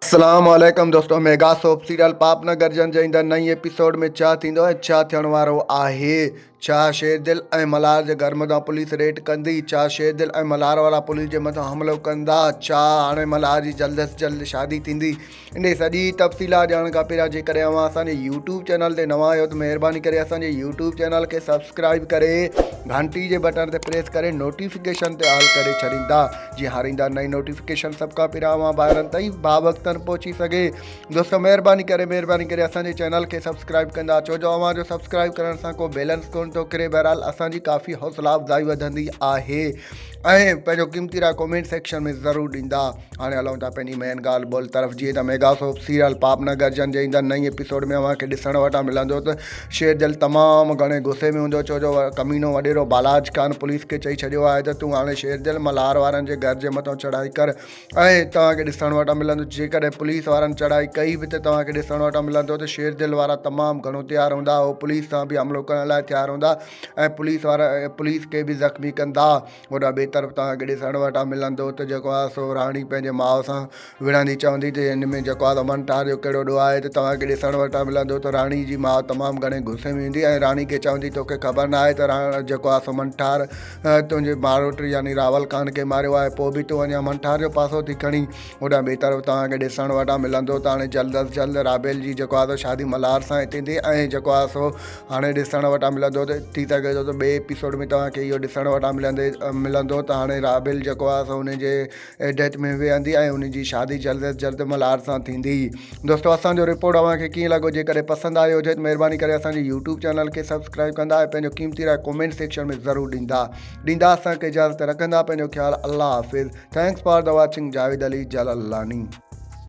اسلام عليڪم دوستو ميگا سوپ سيريل پاپ نه گرجن جي ايندڙ نئين ايپيسوڊ ۾ ڇا ٿيندو ۽ ڇا ٿيڻ وارو آهي ڇا شير دل ۽ ملهار جي گهر مٿان پوليس ريڊ ڪندي ڇا شير دل ۽ ملهار وارا پوليس جي مٿان حملو ڪندا ڇا هاڻي ملهار جي جلد از جلد شادي ٿيندي انهي سڄي تفصيلات ڄاڻڻ کان پهريان جيڪڏهن اوهان اسان جي يوٽيوب چينل تي نوان آهيو ته مهرباني ڪري اسان جي يوٽيوب چينل کي سبسڪرائب ڪري گهنٽي جي بٽڻ تي پريس ڪري نوٽيفڪيشن تي آل ڪري ڇڏيندا جيئن هر ايندڙ نئين نوٽيفڪيشن سڀ کان پهريان اوهان ڀائرن تائين باوقتن پهچي سگهي. دوستو مهرباني ڪري مهرباني ڪري اسان جي چينل کي سبسڪرائب ڪندا ڇو جو اوهان جو سبسڪرائب ڪرڻ سان ڪو بيلنس ڪون ٿو ڪري بهرحال اسان جي ڪافي حوصلا افزائي وڌندي آهي ۽ پنهنجو قيمتي راء ڪمينٽ سيڪشن ۾ ضرور ڏيندا هاڻي هلون ٿا پنهنجي مين ڳالهه ٻولهه طرف جيئن ته ميگا سوپ سيريل پاپ نه گرجن جي ايندڙ نئين ايپيسوڊ ۾ اوهان کي ڏسڻ وٽان ملندو ته شير دل تمام گهڻي غصي ۾ هوندو ڇو جو ڪمينو وڏيرو بالاچ خان پوليس کي چئي ڇڏيو آهي ته تون هاڻي شير دل ملهار وارن جي گهر جي مٿان چڙهائي ڪر ۽ توهان کي ڏسڻ وٽان ملندو جيڪڏهن پوليس وارن چڙهائي ڪئي به ته توهان کي ڏسڻ وٽان ملندو ته شير دل وارا تمام گهڻو تيار هوندا هو پوليس سان به حملو ڪرڻ لاء تيار هوندا ۽ پوليس وارا پوليس کي به زخمي ڪندا. هوڏانهن ٻئي طرف توهان کي ڏسڻ وٽان ملندو ته جيڪو آهي سو راڻي پنهنجي ماء سان وڙهندي چوندي ته هن ۾ جيڪو آهي سو منٺار جو ڪهڙو ڏوهه آهي ته توهان کي ڏسڻ وٽان ملندو ته راڻي جي ماء تمام گهڻي غصي ۾ هوندي ۽ راڻي کي چوندي توکي خبر نه آهي ته جيڪو آهي سو منٺار تنهنجي ماروٽ يعني راول خان کي ماريو آهي پوء به تون اڃا منٺار جو پاسو ٿي کڻين هوڏانهن ٻئي طرف توهان کي ڏسڻ وٽان ملندو ته هاڻي جلد از جلد رابيل جي جيڪو آهي سو شادي ملهار سان ٿيندي ۽ جيڪو آهي سو هاڻي ڏسڻ وٽان ملندو ته ٿي سگهي ٿو ته ٻئي ايپيسوڊ ۾ توهان کي اهو ڏسڻ وٽان ملندي ملندو ته هاڻي رابيل جيڪو آهي سو ان جي ڊيٿ ۾ ويهندي ۽ ان جي شادي جلد از جلد ملهار سان ٿيندي دوستو اسان جو رپورٽ اوهان کي ڪيئن لڳو جيڪڏهن پسند آيو هجي ته مهرباني ڪري اسان جي يوٽيوب چينل کي سبسڪرائب ڪندا ۽ پنهنجو قيمتي راء ڪمينٽ سيڪشن ۾ ضرور ڏيندا ڏيندا اسان کي اجازت رکندا پنهنجو خيال الله حافظ Thanks for the watching Javed Ali Jalalani.